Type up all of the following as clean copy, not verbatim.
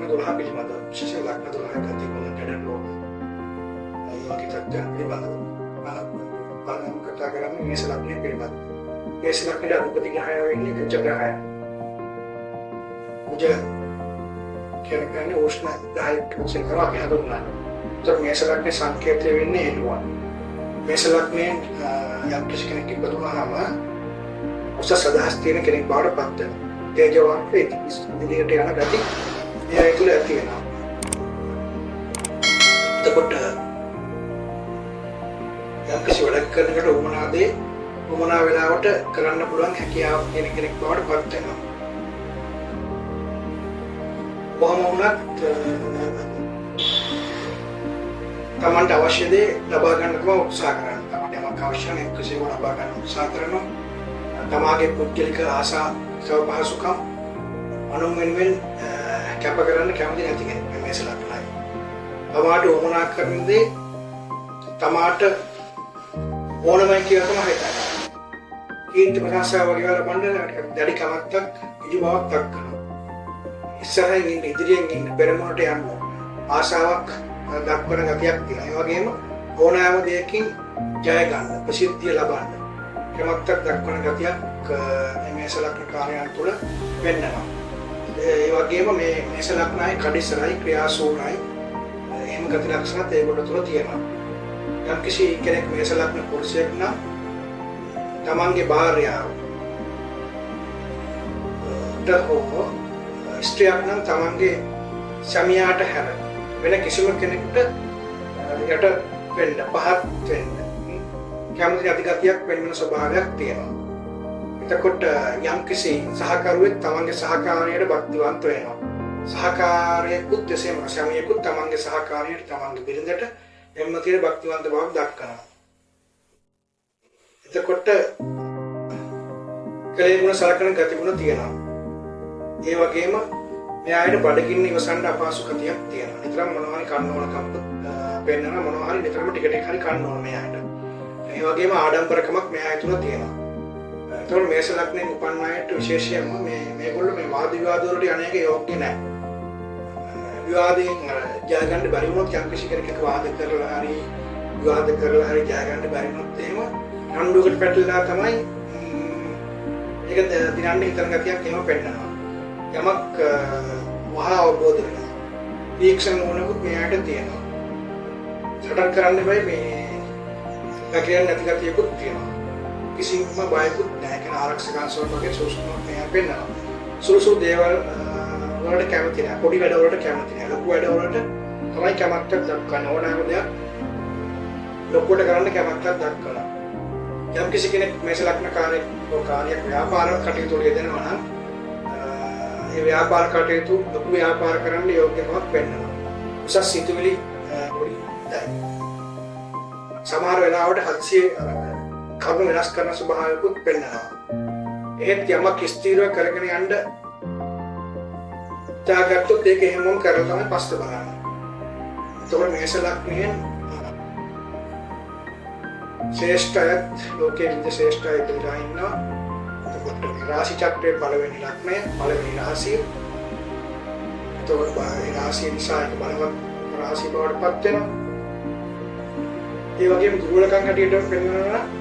12 පිළිබඳව, විශේෂයෙන් ලග්න 12 ගති ගුණ ගැඩ රෝග ඒ වගේ තත්ත්වයන් පිළිබඳව පළමුව කතා කරන්නේ මේෂ ලග්නය පිළිබඳව. මේෂ ලග්නයේ අධිපති ග්‍රහය වෙන්නේ කුජ ග්‍රහය. කුජ කියන්නේ උෂ්ණ ග්‍රහයෙක් වශයෙන් තමයි අපි හඳුන්වන්නේ. ඒතර මේෂ ලග්නයේ සංකේතය වෙන්නේ එළුවන්. මේෂ ලග්නයෙන් යම් කිසි කෙනෙක් ඉපදුනහම උසස් අදහස් තියෙන කෙනෙක් බවට පත් වෙනවා. තේජවන්ත ඉදිරියට යන ගති ඒ අය තුළ ඇති වෙනවා. එතකොට යම් කිසි වැඩක් කරනකොට උවමනා දේ උවමනා වෙලාවට කරන්න පුළුවන් හැකියාවක් තියෙන කෙනෙක් බවට පත් වෙනවා. කොහොම වුණත් තමන්ට අවශ්‍ය දේ ලබා ගන්න තමයි උත්සාහ කරන්නේ. තමන්ට යමක් අවශ්‍ය නම් ඒක කිසිම ලබා ගන්න උත්සාහ කරනවා. තමාගේ පුද්ගලික ආසා සව පහසුකම් අනුන් වෙනුවෙන් කැප කරන්න කැමති නැති කෙනෙක් මේ මේෂ ලග්නයි. තමාට උවමනා කරන දේ තමාට ඕනමයි කියලා තමයි හිතන්නේ. කීර්ති ප්‍රශංසා වගේ ඒවා ලබන්න දැඩි කැමැත්තක් ඍජු බවක් දක්වනවා. ඉස්සරහින් ඉන්න, ඉදිරියෙන් ඉන්න, පෙරමුණට යන්න ආශාවක් දක්වන ගතියක් තියෙනවා. ඒ වගේම ඕනෑම දෙයකින් ජය ගන්න, ප්‍රසිද්ධිය ලබන්න කැමැත්තක් දක්වන ගතියක් මේ මේෂ ලග්න කාර්යයන් තුළ වෙන්නවා. ඒ වගේම මේ මේෂ ලග්නයි කඩිසරයි, ක්‍රියාශූරයි, එහෙම ගති ලක්ෂණත් ඒගොල්ලෝ තුළ තියෙනවා. යම්කිසි කෙනෙක් මේෂ ලග්න පුරුෂයෙක් නම් තමන්ගේ භාර්යාව හෝ ස්ත්‍රියක් නම් තමන්ගේ සැමියාට හැර වෙන කිසිම කෙනෙකුට යට වෙන්න, පහත් වෙන්න කැමති නැති ගතියක් වෙන ස්වභාවයක් තියෙනවා. එතකොට යම්කිසි සහකරුවෙක් තමන්ගේ සහකාරියට භක්තිවන්ත වෙනවා. සහකාරයෙකුත් එසේම සැමියෙකුත් තමන්ගේ සහකාරියට, තමන්ගේ බිරිඳට එම්ම තියෙන භක්තිවන්ත බවක් දක්වනවා. එතකොට කලේ ගුණ සලකන ගති ගුණ තියෙනවා. ඒ වගේම මෙයාට බඩගින්න ඉවසන්න අපහසු ගතියක් තියෙනවා. නිතරම මොනවා හරි කන්න ඕන කම්ප පෙන්නන මොනවා හරි නිතරම ටික ටික හරි කන්න ඕන මෙයාට. ඒ වගේම ආඩම්බරකමක් මෙයා තුළ තියෙනවා. එතකොට මේෂ ලග්නයෙන් උපන් අයට විශේෂයෙන්ම මේ මේගොල්ලෝ මේ වාද විවාද වලට යන එක යෝග්‍ය නෑ. විවාදයෙන් ජය ගන්න බැරි වුණොත් යම් කිසි කෙනෙක් එක්ක වාද කරලා හරි විවාද කරලා හරි ජය ගන්න බැරි වුණොත් එහෙම රණ්ඩුවකට පැටලලා තමයි ඒක දිනන්න හිතන ගතියක් එහෙම පෙන්නනවා. යමක් වහා අවබෝධ වෙනවා. තීක්ෂණ නුවණකුත් මෙයාට තියෙනවා. සටන් කරන්න බෑ මේ පැකිලෙන්නේ නැති ගතියකුත් තියෙනවා. කිසිම බයකුත් නැහැ. ඒ කියන්නේ ආරක්ෂක අංශ වලට වගේ සූක්ෂම මෙයා පෙන්නනවා. සුළු සුළු දේවල් වලට කැමති නැහැ. පොඩි වැඩ වලට කැමති නැහැ. ලොකු වැඩ වලට තමයි කැමැත්තක් දක්වන්නේ. ඕනෑම දෙයක් ලොකුවට කරන්න කැමැත්තක් දක්වනවා. යම් කිසි කෙනෙක් මේෂ ලග්න කාර්යයක් හෝ කාර්යයක් ව්‍යාපාර කටයුතු වල යෙදෙනවා නම් ඒ ව්‍යාපාර කටයුතු ලොකු ව්‍යාපාර කරන්න යෝග්‍යකමක් වෙන්නවා. උසස් සිතුවිලි පොඩි දැයි. සමහර වෙලාවට හදිසියේ කරුණු වෙනස් කරන ස්වභාවයකුත් පෙන්වනවා. එහෙත් යමක් ස්ථිරව කරගෙන යන්න හිතාගත්තොත් ඒක එහෙමම කරලා තමයි පස්සේ බලන්නේ. එතකොට මේෂ ලග්නයෙන් ශ්‍රේෂ්ඨ අයත් ලෝකයේ විවිධ ශ්‍රේෂ්ඨ අය ඉපදලා ඉන්නවා. එතකොට මේ රාශි චක්‍රයේ පළවෙනි ලග්නය, පළවෙනි රාශිය. එතකොට ඒ රාශිය නිසා ඒක බලවත් රාශිය බවට පත් වෙනවා. ඒ වගේම දුර්වලකම් හැටියට පෙන්වනවා නම්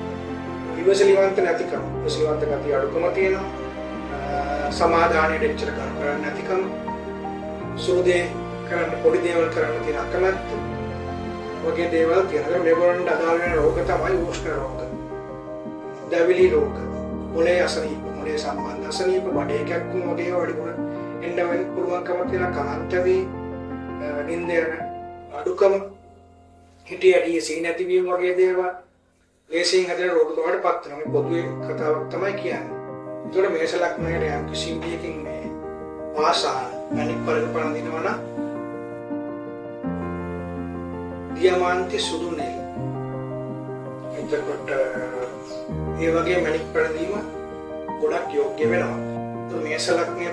ඉවසිලිවන්ත නැතිකම, ඉවසිලිවන්ත ගතිය අඩුකම තියෙනවා. සමාදානයට එච්චර ගරු කරන්නේ නැතිකම, සුළු දේ කරන්න, පොඩි දේවල් කරන්න තියෙන අකමැත්ත වගේ දේවල් තියෙනවා. මේගොල්ලන්ට අදාළ වෙන රෝග තමයි උෂ්ණ රෝග, දැවිලි රෝග, මොලේ අසනීප, මොලේ සම්බන්ධ අසනීප, බඩේ කැක්කුම් වගේ ඒවා වැඩිපුර එන්න වෙන පුළුවන්කමක් තියෙනවා. කලන්ත වී, නින්ද යන අඩුකම, හිටි ඇඩියේ සී නැතිවීම වගේ දේවල් ලේසියෙන් හැදෙන රෝග වලට පත් වෙනවා. මේ පොදුවේ කතාවක් තමයි කියන්නේ. ඒතකොට මේෂ ලග්නයට යම් කිසි විදියකින් මේ පාෂාණ මණික් පළක පළඳිනවා නම් දියමාන්ති සුදු නිල්. එතකොට ඒ වගේ මණික් පළඳීම ගොඩක් යෝග්‍ය වෙනවා. ඒතකොට මේෂ ලග්නය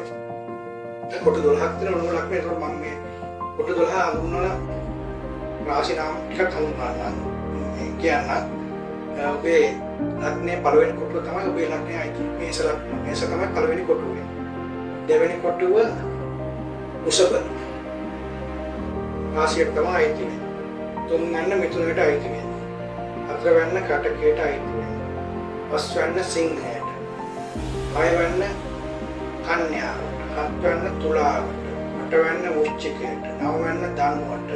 කොට 12ක් තියෙන ඕනම ලග්නය. ඒතකොට මම මේ කොට 12 හඳුන්වන රාශි නාම ටිකක් හඳුන්වන්න කියන්න. ඔබේ ලග්නයේ පළවෙනි කොටුව තමයි ඔබේ ලග්නයේ අයිති මේෂ ලග්න. මේෂ තමයි පළවෙනි කොටුව. දෙවෙනි කොටුව වෘෂභ. රාශියට තමයි අයිති වෙන්නේ. තුන්වැන්න මිථුනයට අයිති වෙන්නේ. හතරවැන්න කටකයට අයිති වෙන්නේ. පස්වැන්න සිංහයට. හයවැන්න කන්‍යාවට. හත්වැන්න තුලාවට. අටවැන්න වෘශ්චිකයට. නවවැන්න ධනුවට.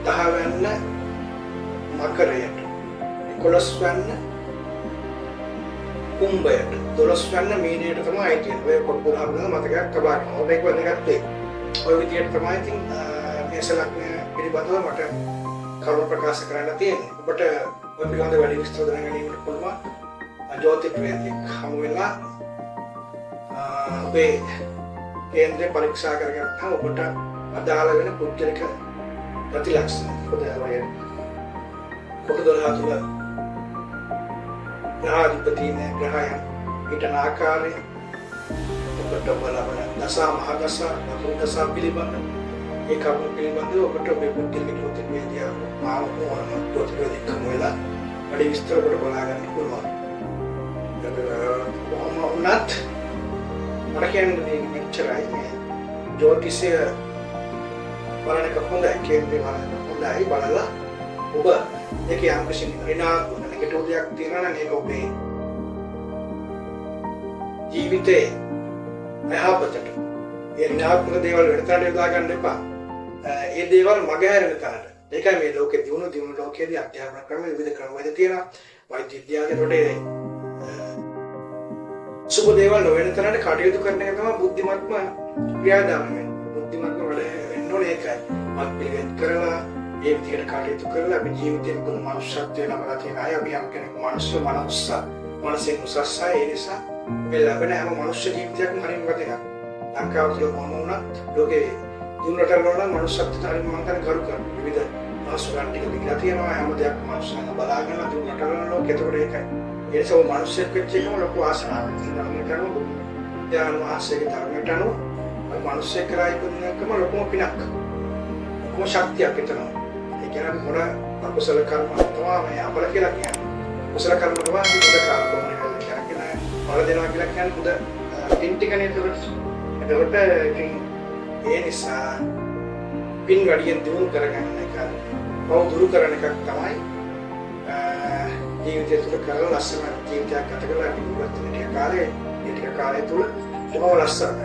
දහවැන්න මකරයට. 11 වැන්න කුම්භයට. 12 වැන්න මීනයට තමයි අයිති වෙන්නේ. ඔය කොට 12 මතකයක් තබා ගන්න. ඔබ ඒක වැදගත් වෙයි. ඔය විදිහට තමයි ඉතින් මේෂ ලග්නය පිළිබඳව මට කරුණු ප්‍රකාශ කරන්න තියෙන්නේ. ඔබට ඔය පිළිබඳව වැඩි විස්තර දැන ගැනීමට පුළුවන් ජ්‍යොතිෂ්වේදියෙක් හමු වෙලා ඔබේ කේන්ද්‍රය පරීක්ෂා කරගත්තාම ඔබට අදාළ වෙන පුද්ගලික ප්‍රතිලක්ෂණ. මොකද ඔය කොට 12 තුල ග්‍රහාධිපතීන් ග්‍රහයන් හිටන ආකාරය, ඔබට ඔබ ලබන දසා, මහ දසා, වක්‍ර දසා පිළිබඳ ඒ කරුණු පිළිබඳව ඔබට ඔබේ පුද්ගලික ජ්‍යොතිර්වේදියා මාව ඕනම ජ්‍යොතිර්වේදියෙක් හමු වෙලා වැඩි විස්තර ඔබට බලා ගන්න පුළුවන්. කොහොම වුණත් මට කියන්න මේක මෙච්චරයි. මේ ජ්‍යොතිෂය බලන එක හොඳයි, කේන්ද්‍රය බලන එක හොඳයි. බලලා ඔබ ඒක යම් කිසි ඍණාත්මක නෙගටිව් දෙයක් තියෙනවා නම් ඒක ඔබේ ජීවිතේ යහපතට ඒ ඍණාත්මක දේවල් වෙන තැනට යොදා ගන්න එපා. ඒ දේවල් මගහැරෙන තැනට. ඒකයි මේ ලෝකේ දියුණු දියුණු ලෝකයේදී අධ්‍යාපන ක්‍රම විවිධ ක්‍රමවේද තියෙනවා. වෛද්‍ය විද්‍යාවේ ඒකට ඒ සුබ දේවල් නොවන තැනට කටයුතු කරන එක තමයි බුද්ධිමත්ම ක්‍රියාදාම වෙන්නේ. බුද්ධිමත්ම වැඩ වෙන්න ඕනේ ඒකයි. මත් පිළිවෙත් කරලා ඒ විදිහට කටයුතු කරලා අපි ජීවිතේ ගුණ මනුෂ්‍යත්වය ලබලා තියෙන අය. අපි යම් කෙනෙක් මනුෂ්‍ය මනස මනසෙන් උසස් අය. ඒ නිසා මේ ලැබෙන හැම මනුෂ්‍ය ජීවිතයක්ම හරිම වැදගත්. ලංකාව තුළ කොහොම වුණත් ලෝකේ දියුණු රටවල් වල නම් මනුෂ්‍යත්වයට හරිම මං හිතන්නේ ගරු කරනවා. විවිධ පහසුකම් ටික දීලා තියෙනවා. හැම දෙයක්ම මනුෂ්‍යයන් බලාගෙන දියුණු රටවල් ලෝකෙ. ඒතකොට ඒකයි. ඒ නිසා ඔබ මනුෂ්‍යෙක් වෙච්ච එකම ලොකු වාසනාවක්. ධර්ම කරන බුදුන් වහන්සේගේ ධර්මයට අනුව අපි මනුෂ්‍යෙක් කරා ඉපදින එකම ලොකුම පිනක්. ලොකුම ශක්තියක් එතන. ඒ කියන්නේ අපි මොන අකුසල කර්ම තමයි මේ අපල කියලා කියන්නේ. කුසල කර්ම තමයි අපි හොඳ කර්ම කොහොමද කියන්නේ බල දෙනවා කියලා කියන්නේ හොඳ පින් ටිකනේ එතකොට. එතකොට ඉතින් ඒ නිසා පින් වැඩියෙන් දියුණු කරගන්න එක, පව් දුරු කරන එකක් තමයි ජීවිතය තුළ කරලා ලස්සන ජීවිතයක් ගත කරලා අපි ජීවත් වෙන ටික කාලේ, ඒ ටික කාලය තුළ බොහොම ලස්සන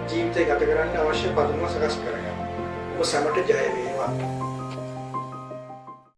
ජීවිතය ගත කරන්න අවශ්‍ය පදනම සකස් කරගන්න. ඔබ සැමට ජය වේවා.